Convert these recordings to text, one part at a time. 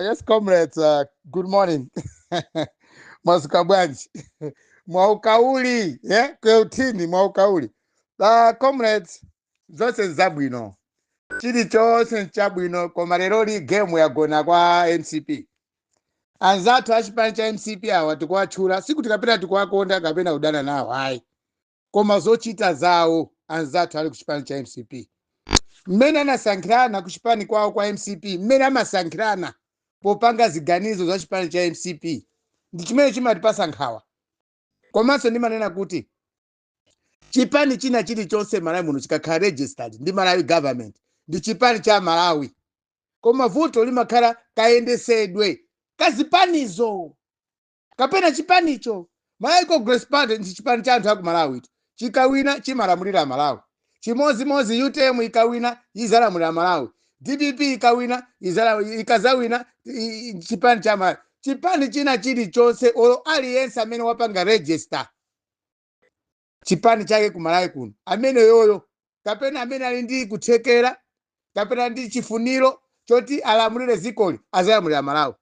Yes, comrades, good morning. Mwadzuka bwanji? Mwaukauli, yeah? Kweutini mwaukauli. Comrades, zonse nzabwino. Chilichonse nchabwino, koma lero li game yagona kwa MCP. Anzathu achipani cha MCP awa tikuwatchula, sikuti kapena tikuwakonda kapena kudana nawo, ayi. Koma zochita zawo anzathu ali kuchipani cha MCP. Mmene anasankhirana kuchipani kwawo kwa MCP, mmene amasankhirana popanga ziganizo za chipani cha MCP, ndi chimene chimatipasa nkhawa. Komanso ndimanena kuti chipani china chilichonse Malawi muno chikakhala registered ndi Malawi government ndi chipani cha Malawi, koma vuto limakhala kayendesedwe kazipanizo kapena chipanicho. Malawi Congress Party ndi chipani cha anthu aku Malawi, chikawina chimalamulira Malawi. Chimozimozi UTM ikawina izalamulira Malawi, DPP ikawina ikazawina chipani cha Malawi. Chipani china chilichonse olo aliyense amene wapanga register chipani chake ku Malawi kuno, amene yoyo kapena amene ali ndi kuthekera kapena ndi chifuniro choti alamulire dzikoli, azalamulira Malawi.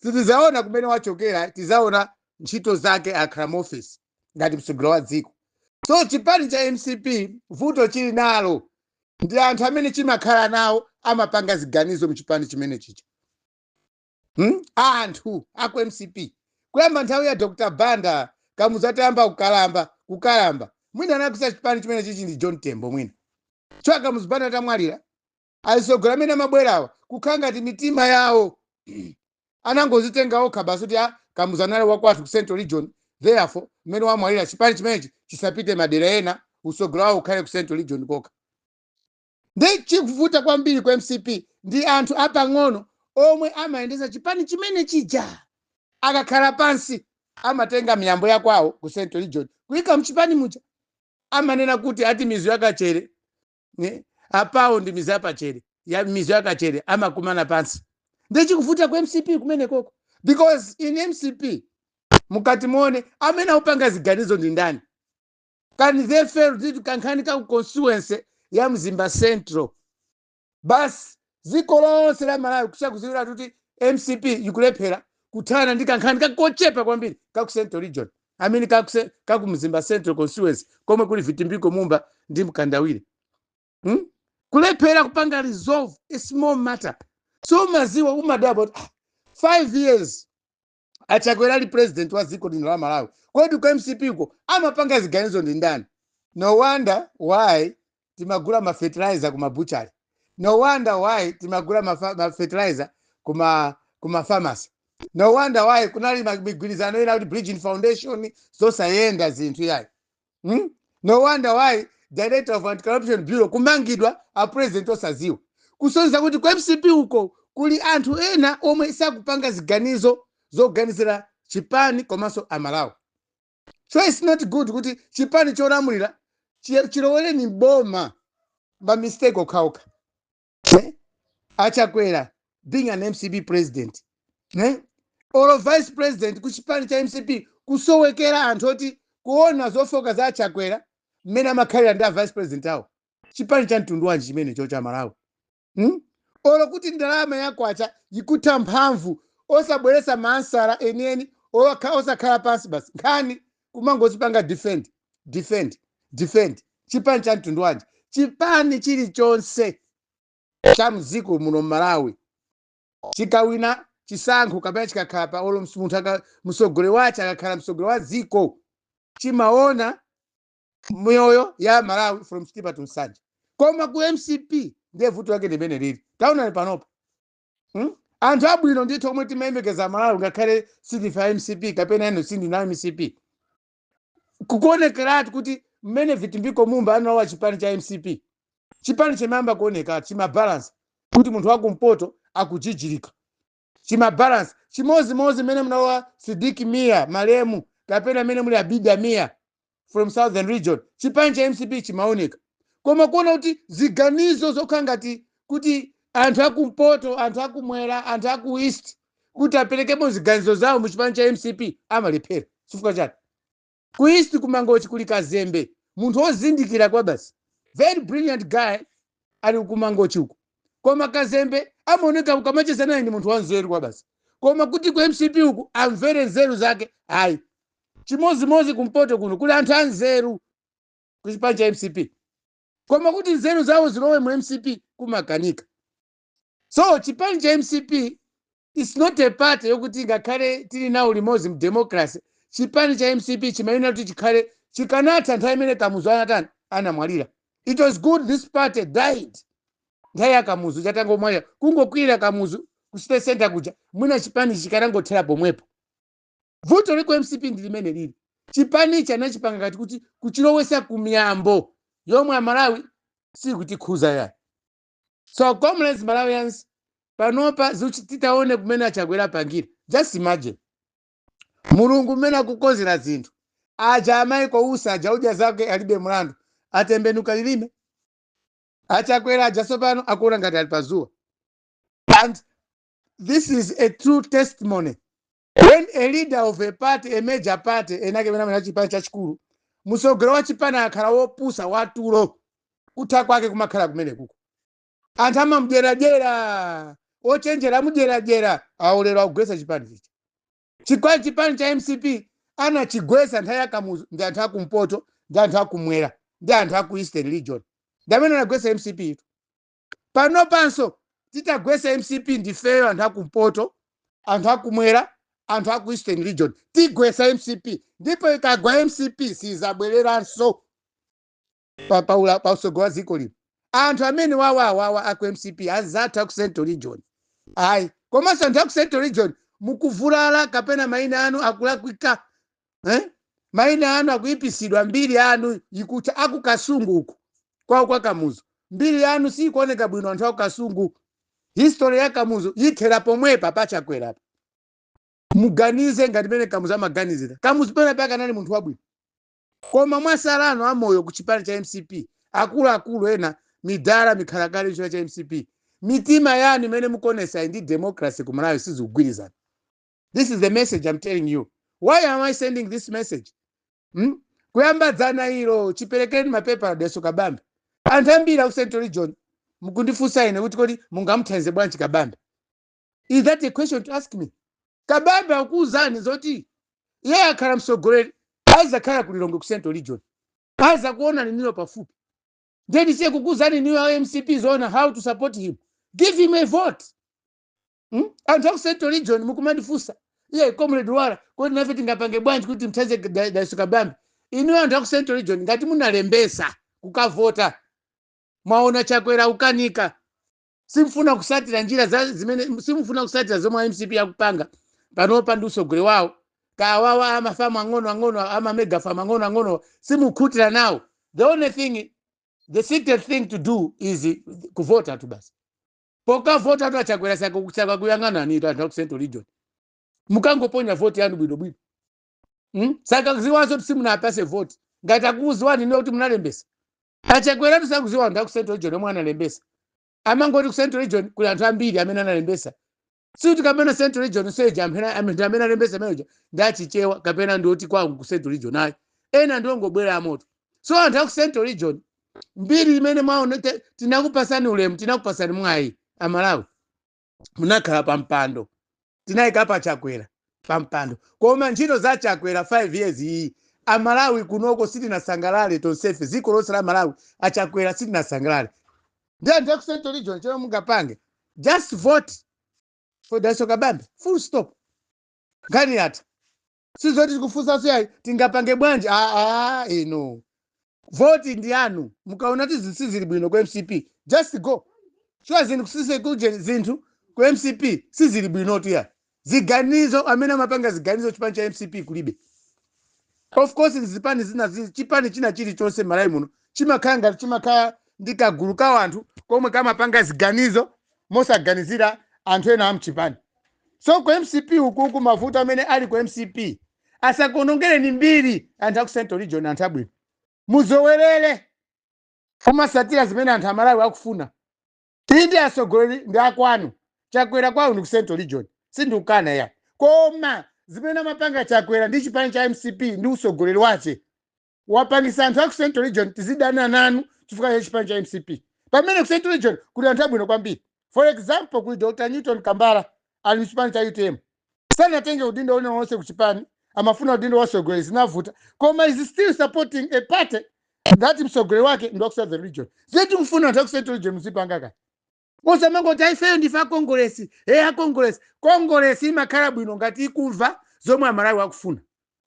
Sitizaona kumene wachokera, tizaona ntchito zake akhala mu office ngati mtsogoleri wa dziko. So chipani cha MCP vuto chili nalo ndi anthu amene chimakhala nawo amapanga ziganizo mchipani chimene chicha. Anthu aku MCP kuyamba nthawi ya Dr Banda, Kamuzu atayamba kukalamba, mwina anakusa chipani chimene chichi ndi John Tembo mwina. Cho Kamuzu Banda atamwalira, atsogoleri amene amabwerawa kukhala ngati mitima yawo anangozitenga okha basi kuti, ah, Kamuzu anali wakwathu ku Central Region, therefore mmene wamwalira chipani chimenechi chisapite madera ena, utsogoleri wawo ukhale ku Central Region kokha. Ndi chikuvuta kwambiri ku MCP ndi anthu apang'ono omwe amayendesa chipani chimene chija. Akakhala pansi amatenga miyambo yakwawo ku Central Region kuyika mchipani muja. Amanena kuti ati mizu yakachere, ne? Apawo ndi mizu yapachere ya mizu yakachere amakumana pansi. Ndi chikuvuta ku MCP kumene koko, because in MCP mukati muone amene akupanga ziganizo ndi ndani? Can they fail kuti kankhani ka constituency ya Mzimba Central basi, dziko lonse la Malawi kusakuziwira kuti MCP ikulephera kuthana ndi kankhani kakochepa kwambiri kaku Central Region, amene kaku Mzimba Central constituency komwe kuli Vitumbiko Mumba ndi Mkandawire, Kulephera kupanga resolve a small matter. So maziwa umadabwa kuti, ah, 5 years Achakwera ali president wa dziko lino la Malawi, kodi ku MCP ko amapanga ziganizo ndi ndani? No wonder why timagula ma fertilizer kuma butchery. No wonder why timagula ma fertilizer kuma pharmacy. No wonder why kunali migwirizano ina kuti Bridging Foundation zosayenda zinthu yayi, No wonder why director of Anti-Corruption Bureau kumangidwa a president osaziwa, kusonyeza kuti ku MCP uko kuli anthu ena omwe sakupanga ziganizo zoganizira chipani komanso Amalawi. So it's not good kuti chipani cholamulira chilowereni boma ma mistake okhaokha, eh? Achakwera being an MCP president, eh? Olo vice president ku chipani cha MCP kusowekera anthu oti kuona zofoka za Achakwera mmene amakhalira ndi a vice president awo. Chipani cha mtundu wanji chimene cho cha Malawi, Olo kuti ndalama yakwacha ikutha mphamvu, osabweresa maansala enieni, osakhala pansi basi, nkhani kumangozipanga defend, defend, defend. Chipani cha mtundu wanji? Chipani chilichonse cha mdziko muno Malawi chikawina chisankho kapena chikakhala pa olo munthu mtsogoleri wache akakhala mtsogoleri wa dziko, chimaona miyoyo ya Malawi from Chitipa to Nsanje. Koma ku MCP ndiye vuto lake limene lili taonani panopa, Anthu abwino ndithu omwe timayembekeza Malawi, ngakhale sindife MCP kapena ino sindina MCP, kukuonekeratu kuti mmene Vitumbiko Mumba analowa chipani cha MCP, chipani chimayamba kuoneka chimabalance kuti munthu wakumpoto akujijirika, chimabalance. Chimozimozi mmene munalowa Sidik Mia malemu kapena mmene muli Abida Mia from Southern Region, chipani cha MCP chimaoneka. Koma kuona kuti ziganizo zokhala ngati kuti anthu akumpoto, anthu akumwera, anthu aku East kuti aperekepo ziganizo zawo mu chipani cha MCP amalephera. Chifukwa chani? Ku East kuMangochi kuli Kazembe, munthu wozindikira kwa basi, very brilliant guy, ali kuMangochi uko, koma Kazembe Amaoneka ukamacheza naye ndi munthu wanzeru kwa basi, koma kuti ku MCP uku amvere nzeru zake, ayi. Chimozimozi kumpoto kuno kuli anthu anzeru ku chipani cha MCP, koma kuti nzeru zawo zilowe mu MCP kumakanika. So chipani cha MCP is not a party yokuti ngakhale tili nawo limodzi mu democracy. Chipani cha MCP chimayenera kuti chikhale chikanatha nthawi imene Kamuzu anatani, anamwalira. It was good this party died nthawi ya Kamuzu chatangomwalira. Kungokwira Kamuzu ku State Center kuja, mwina chipani chikanangothera pomwepo. Vuto liko MCP ndi limene lili, chipanichi anachipanga ngati kuti kuchilowesa kumiyambo yomwe Amalawi sikutikhuza yayi. So comrades, Malawians, panopa titaone kumene aChakwera apangira. Just imagine Mulungu mmene akukonzera zinthu. Aja amaiko usa aja udya zake alibe mlandu, atembenuka lilime. AChakwera aja sopano akuona ngati ali pazuwa. And this is a true testimony: when a leader of a party, a major party, enake mene amene chipani chachikulu, msogolo wa chipani akhala wopusa, watulo, kutha kwake kumakhala kumene kuko. Anthu amamudyeradyera, ochenjera amudyeradyera, aolero akugwetsa chipani chicha. Chikwa chipani cha MCP anachigwetsa nthawi ya Kamuzu ndi anthu akumpoto, ndi anthu akumwera, ndi anthu aku Eastern Region, ndi amene anagwetsa MCP itu. Panopanso titagwetsa MCP, ndifeyo anthu akumpoto, anthu akumwera, anthu aku Eastern Region, tigwetsa MCP. Ndipo ikagwa MCP sizabwereranso pa usogolo wa dziko lino. Anthu amene wawawawa aku MCP, anzathu aku Central Region, ayi. Komanso anthu aku Central Region mukuvulala kapena mayina anu akulakwika, eh? Mayina anu akuipisidwa, mbiri yanu ikucha. Aku Kasungu uku kwawo kwa Kamuzu, mbiri yanu sikuoneka bwino. Anthu aku Kasungu, history ya Kamuzu yithera pomwepa paChakwera. Muganize ngati mene Kamuzu amaganizira. Kamuzu pene pake anali munthu wabwino, koma mwasalano amoyo ku chipani cha MCP, akuluakulu ena, midala mikhalakale chipani cha MCP, mitima yanu imene mukonesa ndi democracy ku Malawi sizikugwirizana. This is the message I'm telling you. Why am I sending this message? Kuyamba dzana ilo chiperekeni mapepa Dalitso Kabambe, anthu ambiri aku Central Region mukundifunsa ine kuti kodi mungamuthandize bwanji Kabambe? Is that a question to ask me? Kabambe akuwuzani zoti iye akhala mtsogoleri, azakhala ku Lilongwe, ku Central Region, aza kuona niniyo pafupi. Then siye kukuwuzani niyo MCP zoona how to support him. Give him a vote. Anthu aku Central Region mukumandifunsa, iye Comrade Wala, kodi nafe tingapange bwanji kuti mthandize Dalitso Kabambe? Inuyo anthu aku Central Region, ngati munalembesa kukavota, mwaona Chakwera ukanika, simfuna kusatira njira za zimene, simufuna kusatira zomwe MCP akupanga panopa ndi usogole wawo, kawawa amafamu ang'ono ang'ono, ama mega farm ang'ono ang'ono, simukhutira nawo, the only thing, the secret thing to do is kuvota tu basi. Pokavota tu aChakwera saka kuyang'anani anthu aku Central Region, mukangoponya voti yanu bwinobwino. Saka kuziwanso kuti simunapase voti. Ngati akukuziwani niwe kuti munalembesa, aChakwera tu sakuziwa anthu aku Central Region omwe analembesa. Amangoti ku Central Region kuli anthu ambiri amene analembesa. Sikuti kapena Central Region seja amene amene alembesa ameneja ndi aChichewa kapena ndioti kwawo ku Central Region, ayi. Ena ndiongobwera amoto. So anthu aku Central Region, mbiri imene mwaona, tinakupasani ulemu, tinakupasani mwayi. Amalawi, munakhala pa mpando, tinayika pa Chakwera pa mpando, koma ntchito za Chakwera 5 years iyi, Amalawi kunoko sitinasangalale tonsefe. Dziko lonse la Malawi, aChakwera sitinasangalale. Ndi anthu aku Central Region, chomwe mungapange, just vote for Dalitso Kabambe, full stop, nkhani yatha. Sizoti tikufunsanso yayi tingapange bwanji. Aa, ino voti ndi yanu. Mukaona kuti zinthu sizili bwino ku MCP, just go. Sure, zinthu kusise kuje, zinthu ku MCP sizili bwinotu ya. Ziganizo, amene amapanga ziganizo chipani cha MCP kulibe. Of course zipani zina chipani china chilichonse Malawi muno chimakhala ngati chimakhala ndi kagulu ka anthu komwe kamapanga ziganizo mosaganizira anthu ena amchipani. So ku MCP ukuku, mavuto amene ali ku MCP asakuonongereni mbiri. Anthu aku Central Region, anthu abwino, muzowerere kumasatira zimene anthu Amalawi akufuna. Indi atsogoleri ndi akwanu, Chakwera kwawo ndi ku Central Region, sindikukana ya. Koma zimene amapanga Chakwera ndi chipani cha MCP ndi usogoleri wache wapangisa anthu aku Central Region tizidana nanu chifukwa cha chipani cha MCP, pamene ku Central Region kuli anthu abwino kwambiri. For example, kuli Dr Newton Kambala, ali mchipani cha UTM, sanatenge udindo ule wonse kuchipani, amafuna udindo wa mtsogoleri, zinavuta, koma is still supporting a party that mtsogoleri wake ndi wa ku southern region. Zeti kufuna anthu aku central region muzipanga kani, osamangoti aifeyo ndife akongolesi. E, akongolesi, kongolesi imakhala bwino ngati ikumva zomwe Amalawi akufuna.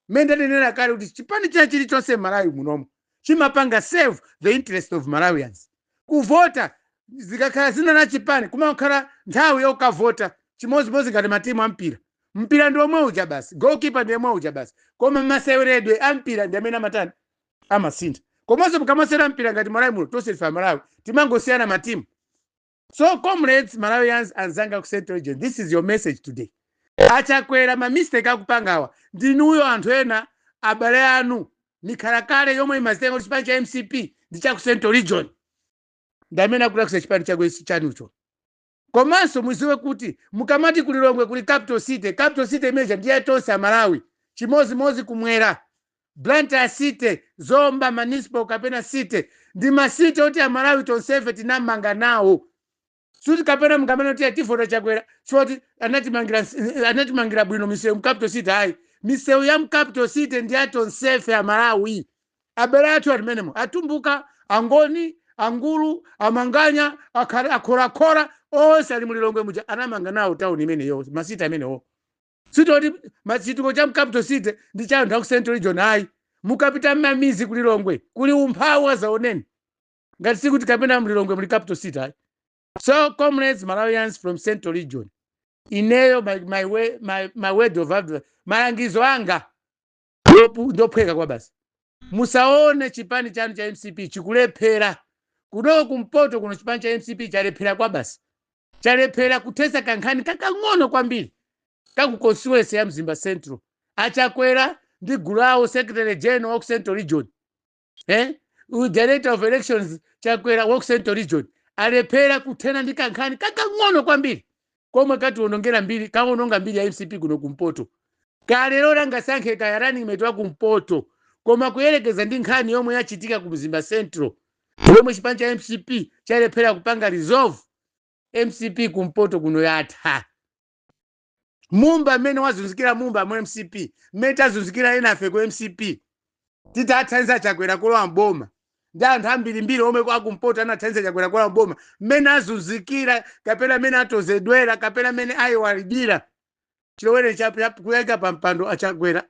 Mmene ndanenera kale kuti chipani china chilichonse m'Malawi munomo chimapanga serve the interest of Malawians. Kuvota zikakhala zina la chipani, kumakhala nthawi yokavota, chimodzimodzi ngati matimu a mpira. Mpira ndi omwe uja basi, goalkeeper ndi omwe uja basi, koma maseweredwe a mpira ndi amene amatani, amasintha. Komanso mukamasewera mpira ngati Malawi muno, tonse ife Amalawi timangosiyana matimu. So comrades, Malawians anzanga ku central region, this is your message today. Achakwera, ma mistake akupangawa ndinuyo, anthu ena abale anu mikhalakale yomwe imazitenga kuti chipani cha MCP ndi cha ku central region ndi amene akulakwitsa chipani chakwe chanucho. Komanso muziwe kuti mukamati kulilongwe kuli capital city, capital city imeja ndiye tonse Amalawi. Chimozimozi kumwera, Blantyre city, Zomba municipal kapena city, ndi ma city oti Amalawi tonsefe tinamanga nawo. Suti kapena mukamene kuti tivota Chakwera choti anatimangira bwino misewu mu capital city, ayi. Misewu ya mu capital city ndi atonsefe Amalawi. Abale athu atimenemo, Atumbuka, Angoni, Angulu, Amanganya, Akhorakhora, onse ali mulilongwe muja, anamanga nawo town imeneyo, ma city amenewo. Sitoti machituko cha capital city ndi cha anthu aku central region, ayi. Mukapita mmamizi kulilongwe kuli umphawi wazaoneni, ngati sikuti kapena mlilongwe muli capital city, ayi. So comrades, Malawians from central region, ineyo my word of advice, malangizo anga ndophweka kwa basi: musaone chipani chanu cha MCP chikulephera kunoko kumpoto kuno. Chipani cha MCP chalephera kwa basi, chalephera kuthetsa kankhani kakang'ono kwambiri kaku constituency ya Mzimba Central. Achakwera ndi gulu lawo, secretary general wa ku central region, Uyu director of elections Chakwera wa ku central region, alephera kuthena ndi kankhani kakang'ono kwambiri komwe katiwonongera mbiri, kaononga mbiri ya MCP kuno kumpoto. Kalero langasankhe kaya running mate wa kumpoto, koma kuyerekeza ndi nkhani yomwe yachitika ku Mzimba Central, yomwe chipani cha MCP chalephera kupanga resolve, MCP kumpoto kuno yatha. Mumba mmene wazunzikira Mumba mu MCP, mmene tazunzikira enafe ku MCP titathandiza Chakwera kulowa mboma, ndi anthu ambirimbiri omwe akumpoto anathandiza Chakwera kulowa mboma, mmene azunzikira kapena mmene atozedwera kapena mmene ayiwalidira chilowere kuyika pa mpando achakwera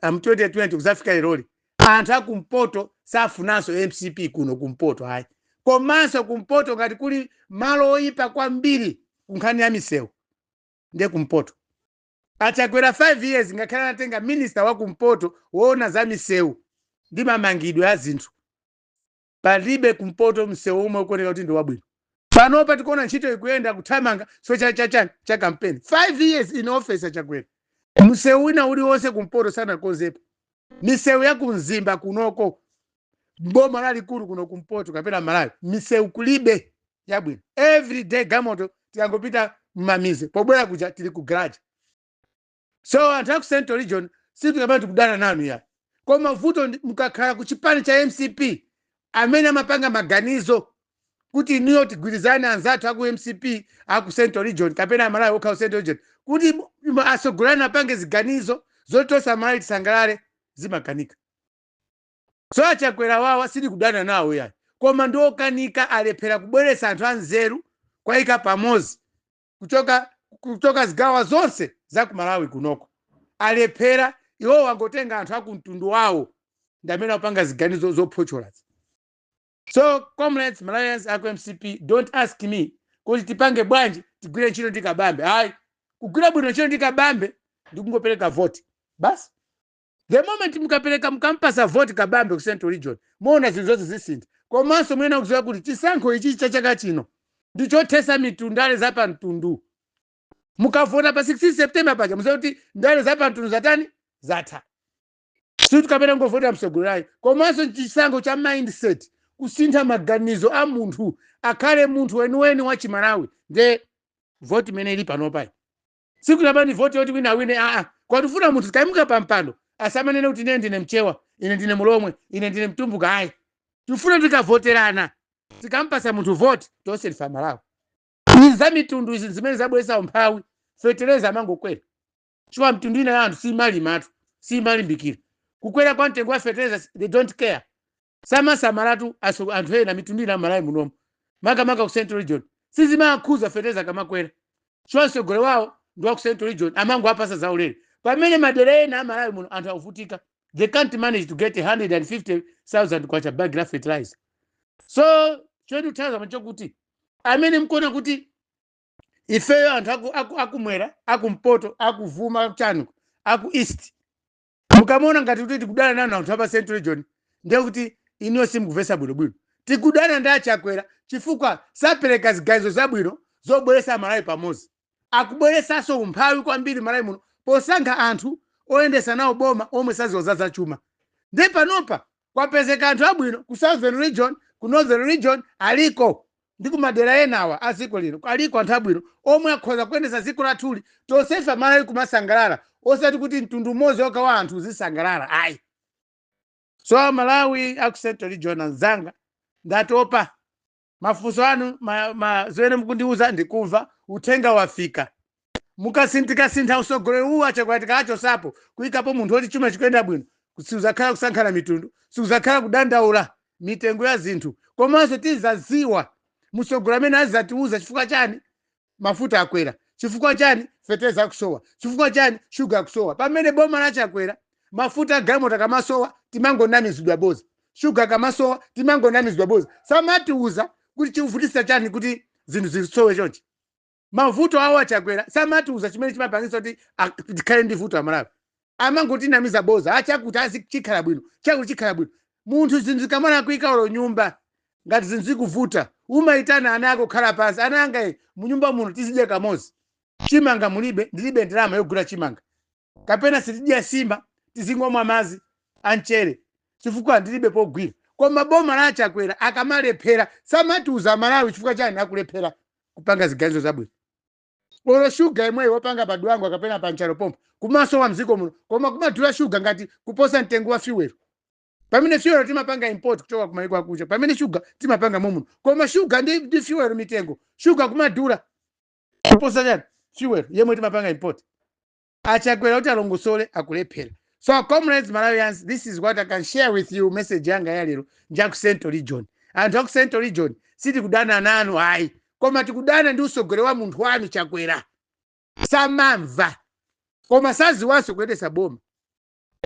2020 kuzafika leroli, anthu akumpoto safunanso MCP kuno kumpoto, ayi. Komanso kumpoto ngati kuli malo oyipa kwambiri kunkhani ya misewu, ndiye kumpoto. Achakwera 5 years, ngakhale anatenga minister wa kumpoto woona za misewu ndi mamangidwe a zinthu, palibe kumpoto msewu omwe ukuoneka kuti ndi wabwino. Panopa tikuona ntchito ikuyenda kuthamanga, so cha campaign. 5 years in office achakwera, msewu wina uliwonse kumpoto sanakonzepo. Misewu ya kumzimba kunoko, boma lalikulu kuno kumpoto kapena Malawi, misewu kulibe yabwino. Every day gamoto tikangopita mmamizi, pobwera kuja tili ku garage. So anthu aku central region, sitikapena tikudana nanu ya, koma vuto mukakhala ku chipani cha MCP, amene amapanga maganizo kuti inuyo tigwirizane anzathu aku MCP aku central region kapena Amalawi okha ku central region, kuti asogolani apange ziganizo zotosa Malawi tisangalale, zimakanika. So achakwera wawa sitikudana nawo yayi, koma ndi okanika, alephera kubweretsa anthu anzeru kwayika pamodzi kuchoka zigawo zonse za ku Malawi kunoko. Alephera. Iwo wangotenga anthu akumtundu wawo ndi amene akupanga ziganizo zophocholazi. So comrades, Malawians aku MCP, don't ask me kuti tipange bwanji, tigwire ntchito ndi Kabambe, ayi. Kugwira bwino ntchito ndi Kabambe ndikungopereka vote basi. The moment mukapereka, mukampasa vote Kabambe ku central region, muona zinthu zonse zisintha. Komanso mwena kuziwa kuti chisankho ichi cha chaka chino ndichothesa mitundu, ndale za pamtundu. Mukavota pa 16 September paja, muziwe kuti ndale za pamtundu zatani, zatha. Sikuti kapena ngovota msogolerayi. Komanso chisankho cha mindset, kusintha maganizo a munthu akhale munthu weniweni wa Chimalawi, nde voti imene ili panopayi. Sikuti apani voti yoti wina awine, aa, kwatifuna munthu tikayimuka pa mpando asamanene kuti ine ndine Mchewa, ine ndine Mulomwe, ine ndine Mtumbuka, ayi. Tifuna tikavoterana, tikampasa munthu voti, tonse ndife Amalawi. Izi za mitundu izi zimene zabweretsa umphawi. Fetereza amangokwera chifukwa mtundu ina ya anthu simalimatu, simalimbikira. Kukwera kwa mtengo wa fetereza, they don't care, samasamalatu. Anthu ena, mitundu ina Malawi munomo, makamaka ku Central Region, sizimakhuza fetereza kamakwera chifukwa mtsogoleri wawo ndi wa ku Central Region, amangoapasa zaulere, pamene madera ena amalawi muno anthu akuvutika. They can't manage to get 150,000 kwacha bag la fertilizer. So chondikuthandiza chokuti amene mkuona kuti ifeyo anthu akumwera, akumpoto, akuvuma, chanu, aku East, mukamuona ngati kuti tikudana nanu anthu apa Central Region, ndiye kuti iniyo simukuvesa bwinobwino. Tikudana ndi aChakwera chifukwa sapereka ziganizo zabwino zobweretsa Malawi pamodzi. Akubweretsanso umphawi kwambiri Malawi muno posankha anthu oyendesa nawo boma omwe saziwa za zachuma. Ndi panopa kwapezeka anthu abwino ku Southern Region, ku Northern Region aliko, ndi kumadera enawa a dziko lino aliko anthu abwino omwe akhoza kuyendesa dziko lathuli, tonsefe Malawi kumasangalala, osati kuti mtundu umodzi okha wa anthu uzisangalala, ayi. So Malawi aku Central Region anzanga, ndatopa. Mafunso anu, zimene mukundiuza ndikumva, uthenga wafika. Mukasinthikasintha usogoleri uwu aChakwera, tikachosapo kuyikapo munthu oti chuma chikuyenda bwino, sikuzakhala kusankhana mitundu, sikuzakhala kudandaula mitengo ya zinthu. Komanso tizaziwa mtsogoleri amene azatiuza chifukwa chani mafuta akwera, chifukwa chani fetereza akusowa, chifukwa chani shuga akusowa. Pamene boma laChakwera, mafuta agalimoto akamasowa timangonamizidwa boza, shuga akamasowa timangonamizidwa boza. Samatiuza kuti chikuvutisa chani kuti zinthu zisowe chonchi. Mavuto awo aChakwera samatiuza chimene chimapangisa kuti tikhale ndi vuto. Amalawi amangotinamiza boza, achakuti azi chikhala bwino, chakuti chikhala bwino. Munthu zinthu zikamala kuika ulo nyumba, ngati zinthu zikuvuta, umayitana ana ako, khala pansi, ana anga, munyumba muno tizidya kamodzi. Chimanga mulibe, ndilibe ndalama yogula chimanga, kapena sitidya sima, tizingomwa madzi amchere chifukwa ndilibe pogwira. Koma boma la Chakwera akamalephera samatiuza Malawi chifukwa chani akulephera kupanga ziganizo zabwino. Olo shuga imweyo wopanga paDwangwa kapena pa Nchalo pompo kumasowa mdziko muno, koma kumadula shuga ngati kuposa mtengo wa fuel, pamene fuel timapanga import kuchoka kumaiko akucha, pamene shuga timapanga momuno. Koma shuga ndi fuel mitengo, shuga kumadula kuposa chani? Fuel yemwe timapanga import. AChakwera kuti alongosole akulephera. So comrades, Malawians, this is what I can share with you. Message yanga ya lero njaku Central Region. Anthu aku Central Region, sitikudana nanu ayi, koma tikudana ndi usogoleri wa munthu wanu Chakwera. Samamva koma saziwanso kuyendesa boma,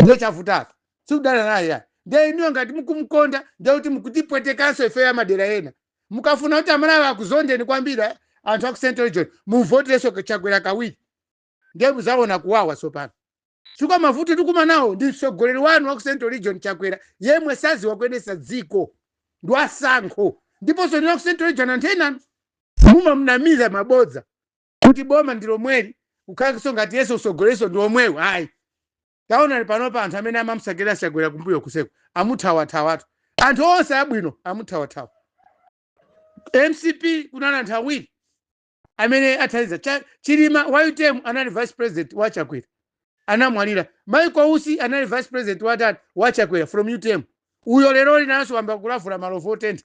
ndiyo chavutapa. Sikudana naye ayi. Ndiye inuyo ngati mukumkonda, ndiye kuti mukutipwetekanso ife ya madera ena. Mukafuna kuti Amalawi akuzondeni kwambiri, anthu aku Central Region, muvoterenso Chakwera kawiri, ndiye muzaona kuwawa. Tsopano chifukwa mavuto tikuma nawo ndi mtsogoleri wanu wa ku Central Region Chakwera, yemwe saziwa kuyendesa dziko, ndi wasankho. Ndiponso ndi wa ku Central Region, anthu ena mumamnamiza mabodza kuti boma ndi lomweli, kukhalanso ngati yesu usogolerenso ndi omwewo. Ayi, taonani panopa anthu amene amamsakira Chakwera kumbuyo kuseko amuthawathawatu. Anthu onse abwino amuthawathawa. MCP kunali anthu awiri amene athandiza. Chilima wa UTM anali vice president wa Chakwera, anamwalira. Michael Usi anali vice president wa tani, wa Chakwera from UTM. Uyo lero linanso wamba kulavula malovu otentha.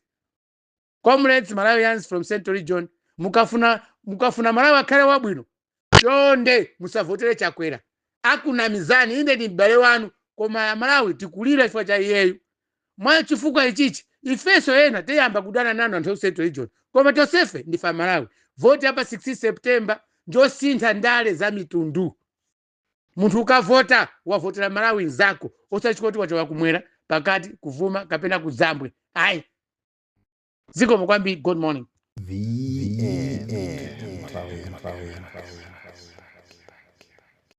Comrades, Malawians from Central Region, mukafuna Malawi akhale wabwino, chonde musavotere Chakwera. Akunamizani, inde ndi m'bale wanu, koma Malawi tikulira chifukwa cha iyeyu. Mwa chifukwa ichichi ifenso ena tiyamba kudana nanu anthu aku Central Region, koma tonsefe ndife Amalawi. Voti apa 16 September njosintha ndale za mitundu. Munthu ukavota, wavotera Malawi nzako, osati kuti wachoka kumwera, pakati, kuvuma kapena kudzambwe, ayi. Zikomo kwambiri. Good morning. The end. Malawi, Malawi, Malawi.